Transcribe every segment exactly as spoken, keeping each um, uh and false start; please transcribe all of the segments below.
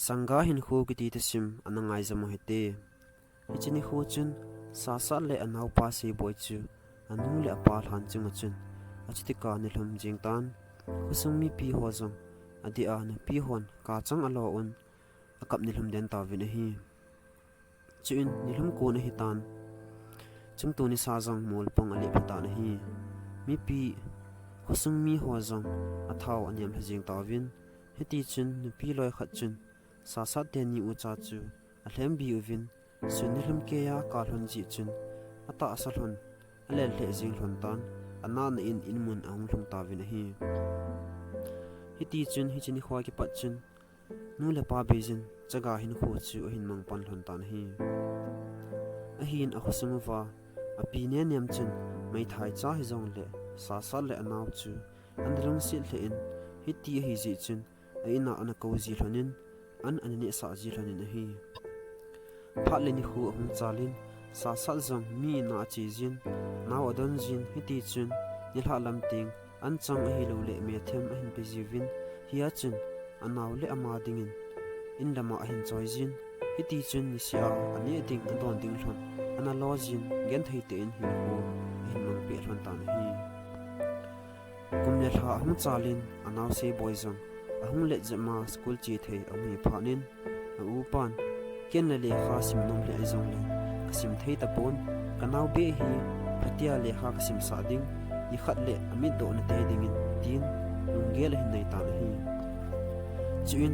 Changa hinkho kiti thusim ana ngaidam u hite. Hiche nikho chun Sasat le anaopa Seiboi chu anu le apa lhan chunga chun achuti kah nilhum jing tan, khosung mipi ho jong adeh a nupi hon kachang alo un akap nilhum den tauvin ahi. Chuin nilhum kon ahitan, chungto nisa jong molpong aleh pha tan ahi. Mipi, khosung mi ho jong athao anem lha jing tauvin, hiti chun nupi loi khat chun Sasat teni ucha chu alhem bi uvin, sun nilhum keiya kalhon jeh chun atahsa lhon, alel lheh jing lhon tan, anahna in inmun ahung lhung tauvin ahi. Hiti chun hiche nikho a kipat chun nu le pa beijin chaga hinkho chu ahin mang pan lhon tan ahi. Ahin akhosung uva api nenem chun meithai cha hijongle Sasat le anao chu ana lungset lheh in, hiti ahi jeh chun a-in a ana kou ji lhonin, an ana nehsah ji lhonin ahi. Phat le nikho ahung chalin, Sasat jong mi in a ache jin, nao adon jin, hiti chun nilhah lam teng anchang ahilouleh methem ahin pe jiuvin, hia chun anao le ama dingin in lama ahin choi jin, hiti chun niseh a aneh ding adon ding lhon ana lo jin, genthei tah in hinkho ahin mang peh lhon tan ahi. Kum le lha ahung chalin, anao Seiboi jong ahung let jep ma school che thei ahung hi phatnin, a-upan, ken le lekha sim nom lheh jongle kasim thei tapon, kanao beh hi phatea lekha kasimsah ding, nikhat le amitdohna te dingin, tin lunggel ahin nei tan ahi. Chuin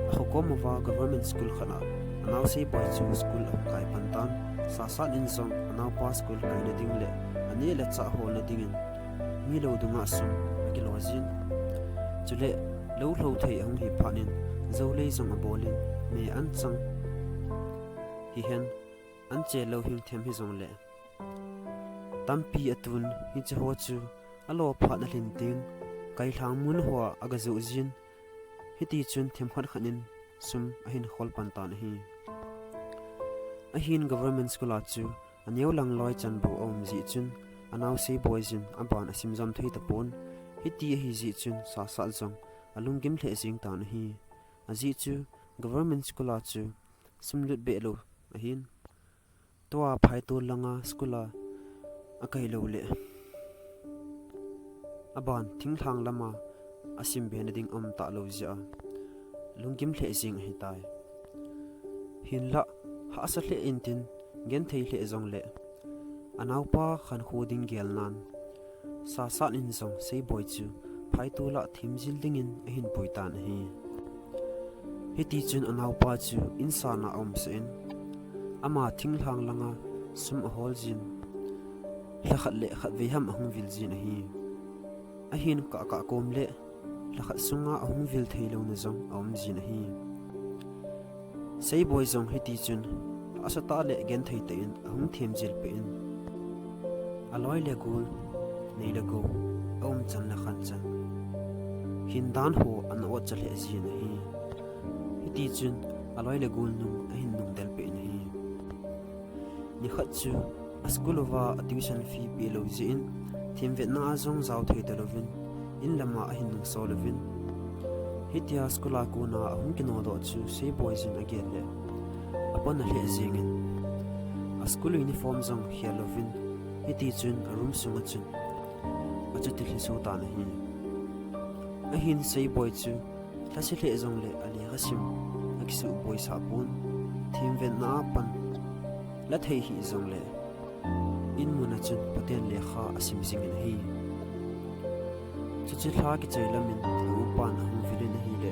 akhokom uva government school khat a anao Seiboi chu school ahung kai pan tan, Sasat in jong anaopa school kaina ding le aneh le chah holna dingin milou dunga sum akilo jin. Chule lou lhou thei ahung hi phatnin, jou lei jong abolin, me anchang hihen, anche lou hing them hijongle tampi atun, hiche ho chu alo phat na lhin teng, kailhang mun hoa aga joh jin, hiti chun themkhat khat in sum ahin khol pan tan ahi. Ahin government school a chu aneo lang loi chanbou aum jeh chun, anao Seiboi jin aban asim jom thei tapon, hiti ahi jeh chun Sasat jong alunggim lheh jeng tan ahi. Ajeh chu government school a chu sum lut beh lou ahin, tua phaitol langa school a akai lou le aban thinglhang lama asim be na ding aum talou jeh a lunggim lheh jeng ahitai. Hinlah hahsa lheh intin genthei lheh jongle anaopa khankho ding gelnan, Sasat in jong Seiboi chu phaitol a themjil dingin ahin pui tan ahi. Hiti chun anaopa chu insang a aumsah in, ama thinglhang langa sum ahol jin, lhakhat le khatvei ham ahung vil jin ahi. Ahin kah kah kom le lhakhat sunga ahung vil theilouna jong aum jin ahi. Seiboi jong hiti chun hahsa tah le genthei tah in ahung themjil peh in, aloi le gol, nei le gou, aumchan le khanchan, hindan ho ana otcha lheh jin ahi. Hiti chun aloi le gol nung ahin nungdel peh in ahi. Nikhat chu a school uva a tuition fee peh lou jeh in, themvetna a jong jao thei talouvin, in lama ahin nungsol uvin, hitia school a kona ahung kinodoh chu Seiboi jin agel le apona lheh jengin, a school uniform jong khel louvin, hiti chun a room sunga chun achuti lhiso tan ahi. Ahin Seiboi chu lhase lheh jongle alekha sim akisuh boisah pon, themvetna a pan la thei hih jongle inmun a chun Pathen lekha asim jingin ahi. Chuche lha kichai lamin a-upan ahung vilin ahile,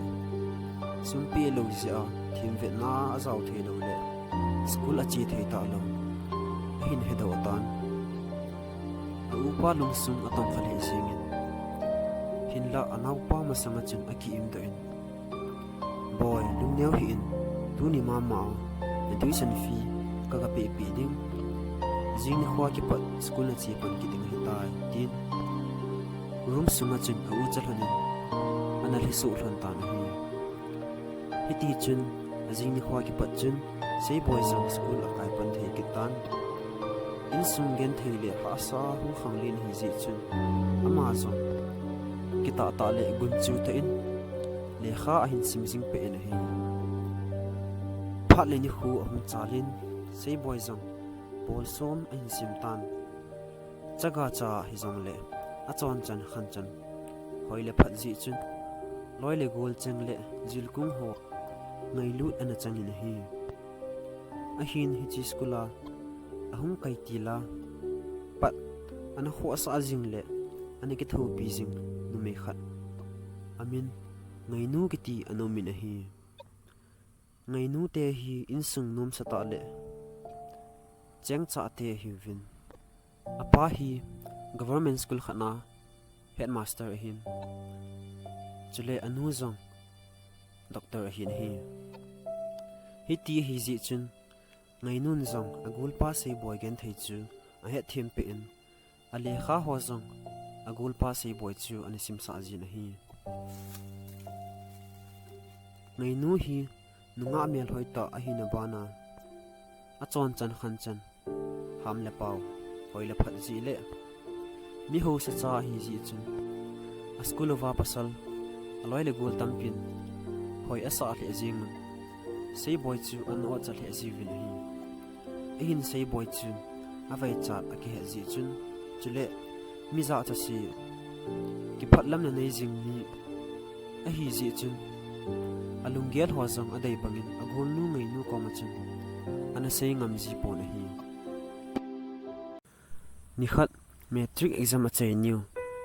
sum peh lou jeh a themvetna a ajao thei loule school ache thei talou ahin hedoh tan. A-upa lungsung atongkha lheh jengin, hinlah anaopa masanga chun aki-imdoh in, Boi, lungneo hih in, tuni mama a na tuition fee kaga pehpeh ding, jing nikhoa kipat school nache pan kit ding ahitai, tin room sunga chun a-u cha lhonin ana lhisoh lhon tan ahi. Hitichun ajing nikhoa kipat chun Seiboi jong school akai pan thei kit tan. Insung genthei le hahsa hung khanglen ahi jeh chun ama jong kitahtah le gunchu tah in lekha ahin sim jing peh in ahi. Phat le nikho ahung chalin, Seiboi jong bol som ahin sem tan. Chaga cha hijongle, achonchan khanchan hoi le phat jeh chun, loi le gol cheng le jilkung ho ngailut ana changin ahi. Ahin hiche school a ahung kai til a, pat ana khohsah jing le ana kithopi jing numei khat, amin Ngainu kiti ana umin ahi. Ngainu te hi insung nomsa tah le chengcha te ahiuvin. Apa hi government school khat na headmaster ahin. Chule anu jong doctor ahin ahi. Hiti ahi jeh chun, Ngainun jong agolpa Seiboi genthei chu ahet them peh in, alekha ho jong agolpa Seiboi chu ana simsah jin ahi. Ngainu hi nungah melhoi tah ahina bana, achonchan khanchan, ham le pao, hoi le phat jeh le mihausa cha ahi jeh chun, a school uva pasal aloi le gol tampin hoi asah lheh jengin, Seiboi chu ana otcha lheh jiuvin ahi. Ahin Seiboi chun aveichat akihet jeh chun, chule mi jachat se, kiphatlamna nei jing mi ahi jeh chun, alunggel ho jong adei bangin agolnu Ngainu koma chun ana sei ngam ji pon ahi. Nikhat matric exam achai niu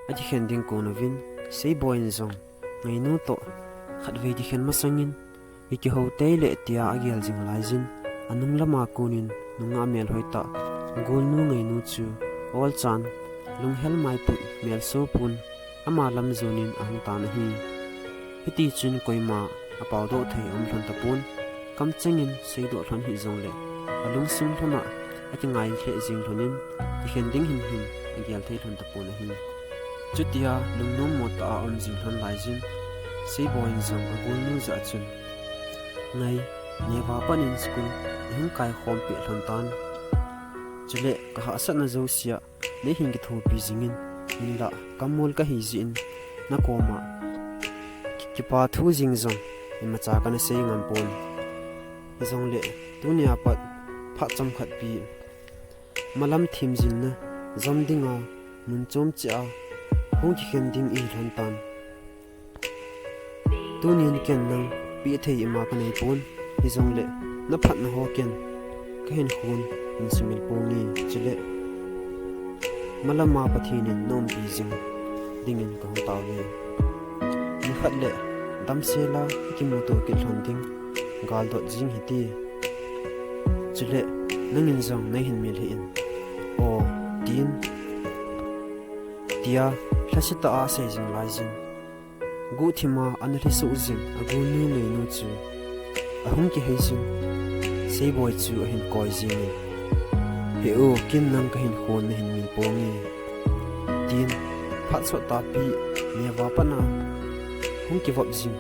akikhen ding kon uvin, Seiboi in jong Ngainu toh khatvei kikhen masangin, ikihou teile tia agel jing laijin, anung lama konin nungah melhoi tah agolnu Ngainu chu olchan, lunghel maiput, melso pun, ama lam jonin ahung tan ahi. Hitichun koima apaodoh thei aum lhon tapon, kamchengin seidoh lhon hih jongle, alungsung lhona akingai lheh jeng lhonin, kikhen ding hinhin agel thei lhon tapon ahi. Chutia lungnommo tah a aum jing lhon laijin, Seiboi in jong agolnu jah chun, Ngai, neva panin school ihung kaikhom peh lhon tan. Chule kahahsatna jousea neihin kithopi jingin, hinlah kamol kahi jeh in nakoma ki-, kipa thu jeng jong imacha kana sei ngam pon. Hijongle tunia pat phat chomkhat pi malam themjilna jom dinga mun chom cheh a hung kikhen ding ihi lhon tan. Tunin ken nang peh thei ima kanei pon, hijongle naphatna ho ken kahinkhon in sumil ponge, chule malama Pathen in naumpi jing dingin kahung taove. Nikhat le damsel a ikimuto kit lhon ding galdot jing hite. Chule nangin jong neihin mil hih in, o, tin, tia lhasetah a asei jing laijin, guhthima ana lhisoh jing agolnu Ngainu chu ahung kihei jin, Seiboi chu ahin koi jingin, He u, ken nang kahinkhon nahin mil ponge, tin phat sot tahpi neva pat a hung kivop jing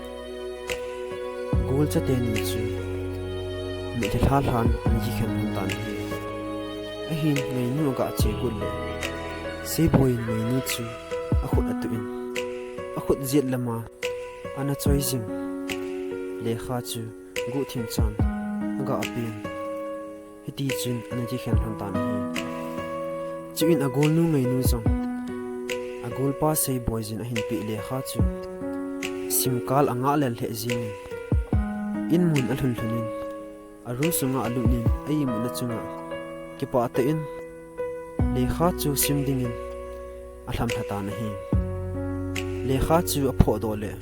golcha teni chu mitlhi lhalhan ana kikhen lhon tan ahi. Ahin Ngainu aga che got le, Seiboi in Ngainu chu akhut atuh in, akhut jet lama ana choi jing lekha chu guhthim chan aga pen. Hitichun ana kikhen lhon tan ahi. Chuin agolnu Ngainu jong agolpa Seiboi jin ahin peh lekha chu simkal angah lel lheh jengin, inmun alhun lhunin, a room sunga alutnin, a imutna chunga kipah tah in lekha chu sim dingin alhamlha tan ahi. Lekha chu aphohdoh le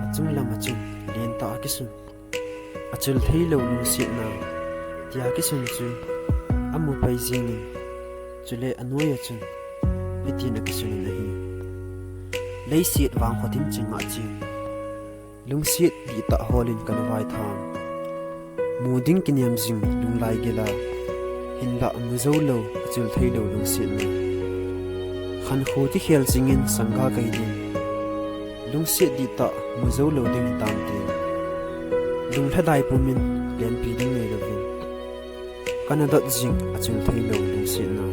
achung lama chun lentah a kisun, achul theilou lungsetna tia kisun chu amu pai jengin, chule anoiya chun hitin akisunin ahi. Leiset vangkho dimcheng ngah chen, lungset dihtah holin kana vaitham. Mu ding kinem jing lunglai gila, hinlah mu joulou, achul theilou lungsetna. Khankho kikhel jingin sangga kai ding, lungset dihtah mu joulou ding hitante. Lunglhadai pumin lenpi ding neilouvin, kana dot jing achul theilou lungsetna.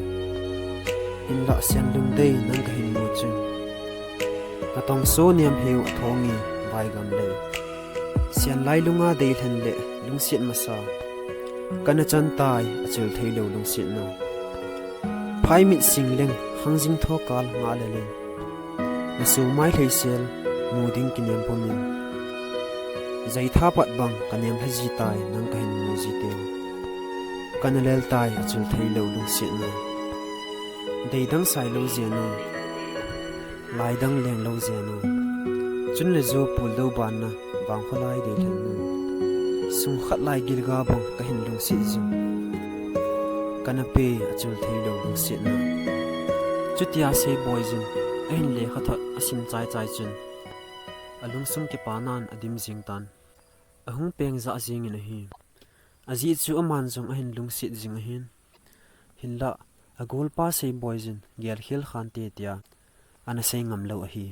Hinlah sen lungdei nang kahin mu chun, natongso nem heu athonge vaigam lei. Sen lailunga deilhen le lungset masa. Kana chan tai, achil theilou lungsetna. Phaimit singleng, hangjing thokal ngah le leng. Na sumai lheisel, mu ding kinem pumin. Jaitha pat bang, kanem lha ji tai, nang kahin mu ji teng. Kana lel tai, achil theilou lungsetna. Deidang sailou jenu. Laidang lenglou jenu. Chun le jo puldou banna, vangkholai deilhennu. Sungkhat lai gilga bang kahin lungset jing. Kana pe achil theilou lungsetna. Chutia Seiboi jin, ahin lekhathot asim chaichai chun, alungsung kipanan adim jing tan. Ahung peng jah jingin ahi. Ajeh chu aman jong ahin lungset jing ahin. Hinlah, agolpa Seiboi jin gelkhel khante tia ana sei ngamlou ahi.